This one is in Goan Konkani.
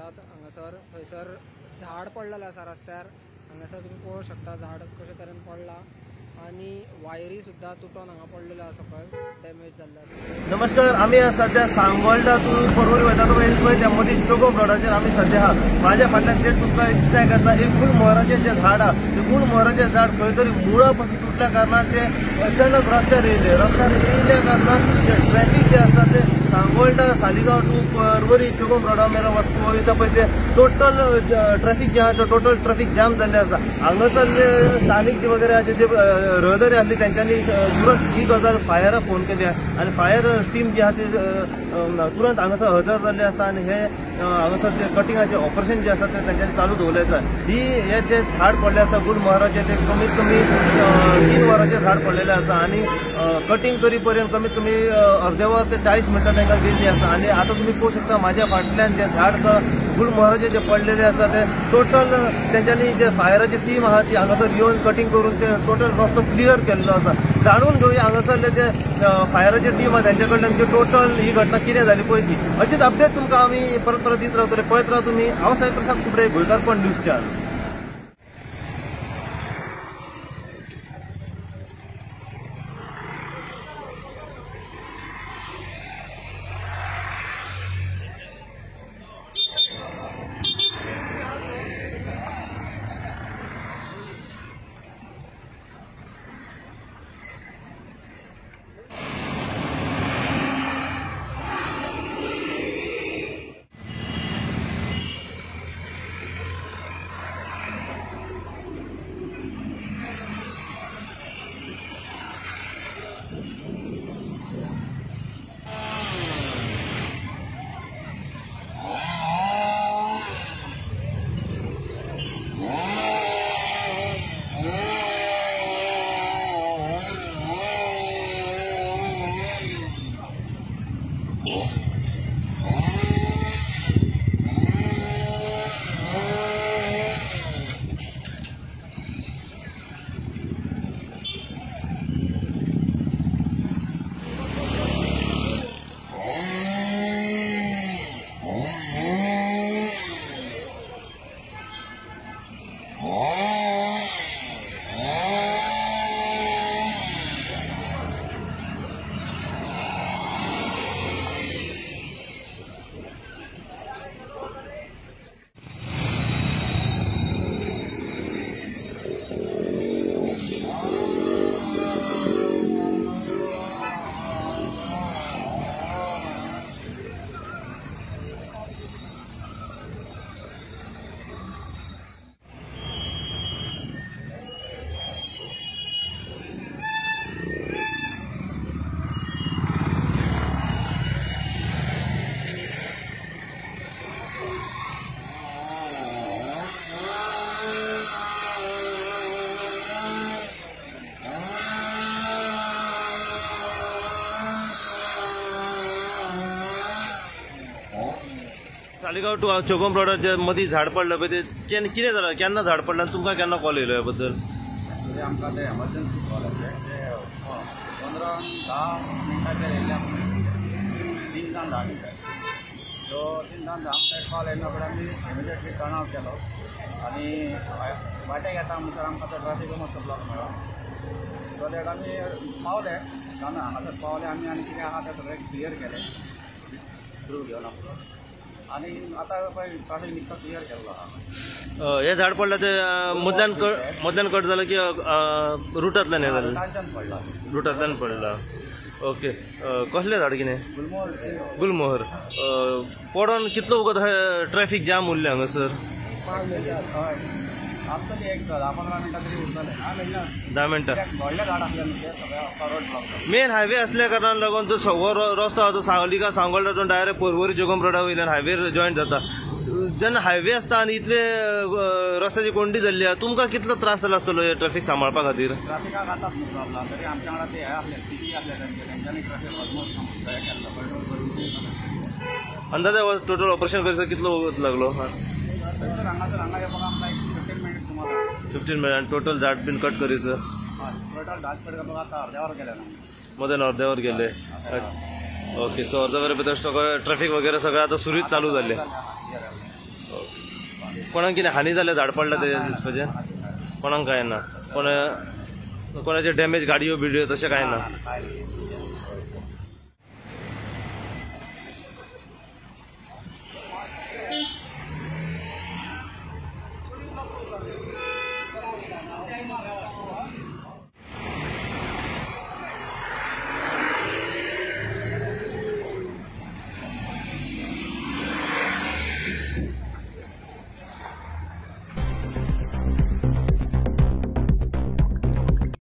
आसात हांगासर थंयसर झाड पडलेलें आसा रस्त्यार. हांगासर तुमी पळोवंक शकता झाड कशे तरेन पडला आनी वायरी सुद्दां तुटोन हांगा पडलेल्यो आसा सकयल डॅमेज जाल्ले आसा. नमस्कार, आमी सध्या सांगोल्डा टू पर्वरी वयता पळय त्या मदीं चोगम रोडाचेर आमी सध्या आहा. माझ्या फाटल्यान जे तुमकां दिसता आसा एक गुलमोहराचें जें झाड आहा तें गुलमोहराचें झाड खंय तरी मुळा पासून तुटल्या कारणान तें अचानक रस्त्यार येयलें. रस्त्यार येयल्या कारणान जें ट्रॅफीक जें आसा तें सांगोल्डा सालिगांव टू पर्वरी चोगम रोडा मेरेन वयता पळय तें टोटल ट्रॅफीक जें आहा तें टोटल ट्रॅफीक जाम जाल्लें आसा. हांगासर स्थानीक जे वगैरे जे रहदारी आसली तेंच्यांनी तुरंत ही गजाल फायराक फोन केली आनी फायर टीम जी आहा ती तुरंत हांगासर हजर जाल्ली आसा आनी हे हांगासर जे कटिंगाचें ऑपरेशन जें आसा तें तेंच्यांनी चालू दवरलें आसा. ही हे जें झाड पडलें आसा गुलमोहराचें तें कमीत कमी 3 वरांचें झाड पडलेलें आसा आनी कटिंग करी पर्यंत कमीत कमी अर्दे वर ते 40 मिनटां तांकां गेल्ली आसा. आनी आतां तुमी पळोवंक शकता म्हाज्या फाटल्यान जें झाड गुलमोहराचें जें पडलेलें आसा तें टोटल तेंच्यांनी जे फायराची टीम आहा ती हांगासर येवन कटिंग करून ते टोटल रस्तो क्लियर केल्लो आसा. जाणून घेवया हांगासरले जे फायराची टीम आहा तेंच्या कडल्यान टोटल ही घटना कितें जाली पळय ती. अशीच अपडेट तुमकां आमी परत परत दीत रावतले. पळयत राव तुमी. हांव Sai Prasad Kubade, Goenkarponn news channel. Saligao to Chogm रोडार जे मदीं झाड पडलें पळय तें कितें जालां, केन्ना झाड पडलें आनी तुमकां केन्ना कॉल येयलो ह्या बद्दल? आमकां ते एमर्जन्सी कॉल आसले ते 15-10 मिनटाचेर येयल्ले आमकां 3:10 मिनटां. सो 3:10 आमकां कॉल येयल्या कडेन आमी इमिजिएटली टर्न आवट केलो आनी वाटेक येता म्हणसर आमकां तो ट्राफीक मातसो ब्लॉक मेळ्ळो. सो that आमी पावले, हांगासर पावले आमी आनी कितें आहा तें सगळें क्लियर केलें क्रू घेवन आपलो आनी आतां पळय ट्राफीक निकतो क्लियर केल्लो आहा. हें झाड पडलें तें मदल्यान कट जालें की रुटांतल्यान हें जालें? रुटांतल्यान पडलां. रुटांतल्यान पडलां. ओके. कसलें झाड कितें? गुलमोहर. गुलमोहर पडोन कितलो वगत ट्रॅफीक जाम उरलें हांगासर? हय आसतली एक 10-15 मिनटां तरी उरतलें. 10 मिनटां. व्हडलें झाड आसलें न्हू तें सगळें रोड ब्लॉक. मेन हायवे आसल्या कारणान लागून तो सगळो रस्तो आहा तो सावलिका सांगोल्डातून डायरेक्ट पर्वरी चोगम रोडा वयल्यान हायवेर जॉयंट जाता. जेन्ना हायवे आसता आनी इतले रस्त्याची कोंडी जाल्ली आहा तुमकां कितलो त्रास जाला आसतलो हे ट्रॅफीक सांबाळपा खातीर? ट्राफिकाक आताच न्हू प्रॉब्लम, तरी आमच्या वांगडा ते हे आसले पी आसले तेंच्यांनी ट्राफीक ऑलमोस्ट हे केल्लो कंट्रोल करून. अंदाजे टोटल ऑपरेशन करीसर कितलो वगत लागलो? थंयसर हांगासर हांगा येवपाक आमकां एक 15 मिनट सुमार. 15 मिनट. आनी टोटल झाड बीन कट करीसर? टोटल झाड कट करपाक आतां अर्द्या वर गेलें. मदेन अर्द्या वर गेले. ओके. सो अर्द्या वर भितर सगळें ट्रॅफीक वगैरे सगळें आतां सुरळीत चालू जाल्लें. कोणाक कितें हानी जाल्या झाड पडलां तेजेर दिसपाचें? कोणाक कांय ना? कोणाचे डॅमेज गाडयो बिडयो तशें कांय ना?